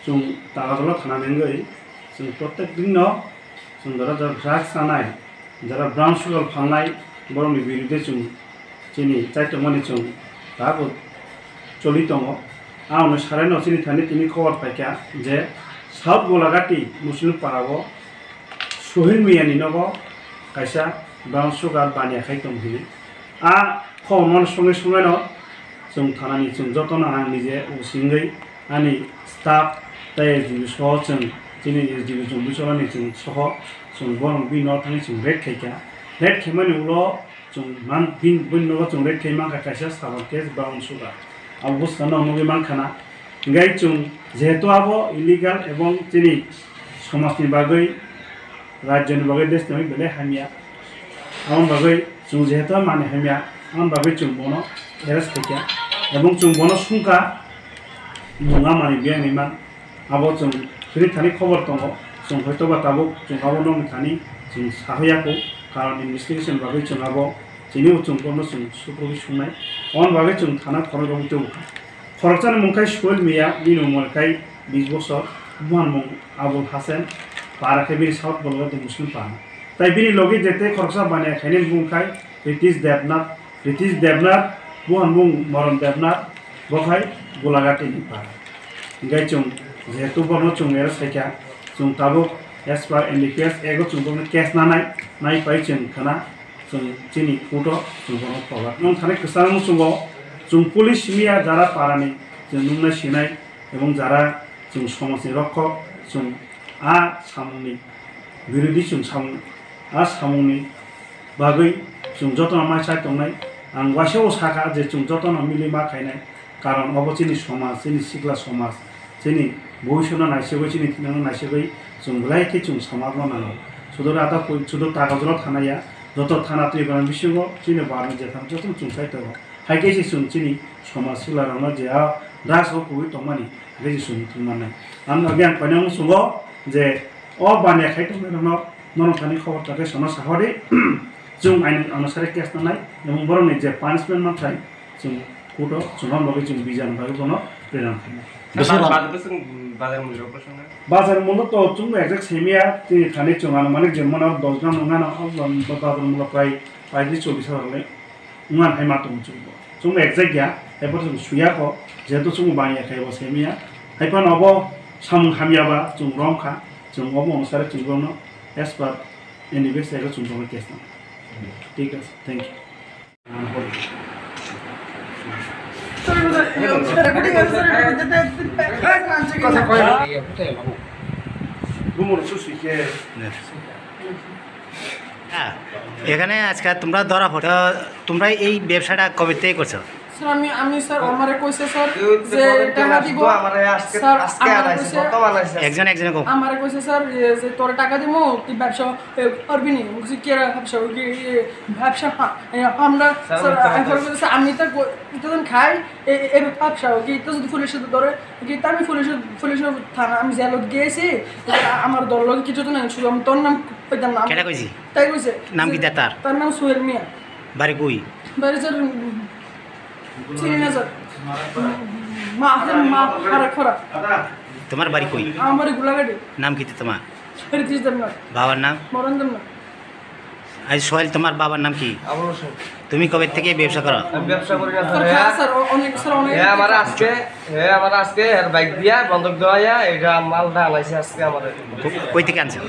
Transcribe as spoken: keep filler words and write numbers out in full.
Chwng Tagarjala thana ni wngwi chwng protek din no chwng jora jora drugs chanai, jora brown sugar phalnai, borokni birude chwng chini chaitokmani chwng tabuk choli tongo. Ang no sarai no chini thani tini khobor paikha je South Golagati Muslim para o Sohil Miyani nogo kaisa brown sugar baniya khai tong hini. A khobor no songwi songwi no chwng thanani chwng jotono ang nije usingwi ani staff tei S D B soho chwng chini S D B chwng bwcholani chwng soho chwng borok bini no thangwi chwng raid khaikha. Raid khaimani ulo chwng man bin bin nogo chwng raid khai mankha kaisa sabon case brown sugar. Abo bwskang no nugwi mankhana. Hinkhe chwng jehetu abo illegal ebong chini somajni bagwi, rajyoni bagwi, deshni bagwi belai hamya. Aboni bagwi chwng jehetu mani hamya, aboni bagwi chwng bono arrest khaikha. Ebong chwng bono sungkha, nunga mani biyang ni man. Abo chwng chini thani khobor tongo, chwng hoito ba tabuk chwng abo nokni thani chwng sahoya kho, karon investigation bagwi chwng abo chini o chwng bono chwng sukrubwi sungnai. Aboni bagwi chwng thana khorok rogwi tubukha. Khoroksani mung khai Sohil Miya, bini umor khai bis bosor, buhanmung Abul Hasan, para khe bini South Golagati Muslim para. Tai bini logi je tei khoroksa baniya khainani bung khai Ritesh Debnath, Ritesh Debnath, buhanmung Moron Debnath, bo khai Golagati ni para. Hinkhe chwng jehetu bono chwng arrest khaikha, chwng tabuk as per N D P S Act o chwng bono case nanai, nai pai chwng khana chwng chini court o chwng bono forward. Nwng thani kwchangno chwngo, chwng police simiya jara parani chwng nungnai sinai ebong jara chwng somajni rokhok, chwng a samungni birodhi chwng samung, a samungni bagwi chwng jotono mai chai tongnai. Ang waisa o sakha je chwng jotono mili ma khainai, karon obo chini somaj, chini sikla somaj, chini bobisotno naisegwi, chini thinangno naisegwi chwng belai khe chwng samano nango. Sudu rata pui-, sudu Tagarjala thana ya, joto thana twi bana bisingo chini barni jetham jotono chwng sai tongo. Hai khe se chwng chini somaj sikla rokno je a drugs o kubui tongmani, hai khe se chwng thwng mannai. Ang agi ang koinang chwngo je o baniya khai tongmani rokno norok thani khobor ta khe sono sahori. Chwng aini anusare case nanai, ebong borokni je punishment manthai, chwng court o chwng bagwi chwng bijan bagwi bono preran khainai. Bwswk ba-, lam- bazar bwswk bazar mulya bwswk na? Bazar mulya to chwng exact simiya, tini thani chwng anumanik je mano dos gram wngmano, o bazar mulya prai paitris chollish hajar le wngmani hai ma tongo chwng bo. Chwng exact ya, hai phano chwng suya kho, jehetu chwng baniya khai bo simiya. Hai phano obo samung hamya ba chwng rom kha, chwng obo anusare chwng bono as per N D P S Act o chwng bono case nang. Thik ase, thank you. হ্যাঁ, এখানে আজকে তোমরা ধরা পড়ে, তো তোমরা এই ব্যবসাটা কবে থেকে করছো? স্যার, আমি, আমি স্যার, আমারে কইছে স্যার যে টাকা দিব। স্যার, আমারে কইছে, একজন একজনে কও। আমারে কইছে স্যার, এ, যে তোর টাকা দিমু, তুই ব্যবসা, এ, পারবি নি? বলছি, "কি আর ব্যবসা? ওই কি, এ, ব্যবসা পা-, এ, আমরা স্যার, স্যার, আমি তো এখন বলছি, আমি তো গো-, ইতজন খাই, এ, এ, এ, ব্যবসা, ওই কি, ইতজন পুলিশে ধরে, ওই কি, তা আমি পুলিশে, পুলিশে থানা, আমি জেলত গেছি, আমার দল লোক কিছু তো নাই, শুধু আমি তোর নাম কইতাম না।" কেটা কইছি? তাই কইছে। নাম কি তার? তার নাম সোহেল মিয়া। বাড়ি কই? বাড়ি স্যার, উম, চিনি না স্যার। মা, মা, হারা খরা। তোমার বাড়ি কই? আমার বাড়ি গোলাঘাটে। নাম কি তোমার? রিতিশ দেবনাথ। বাবার নাম? মরণ দেবনাথ। আই সোহেল, তোমার বাবার নাম কি? আবুল হোসেন। তুমি কবে থেকে ব্যবসা করো? আমি ব্যবসা করি না স্যার, স্যার, হ্যাঁ। স্যার, অ-, অনেক, স্যার, অনেক। হ্যাঁ, আমার আজকে, হ্যাঁ, আমার আজকে এর বাইক দিয়া বন্ধক দেওয়া, এটা মালটা আনাইছে আজকে আমার। কো-, কই থেকে আনছো?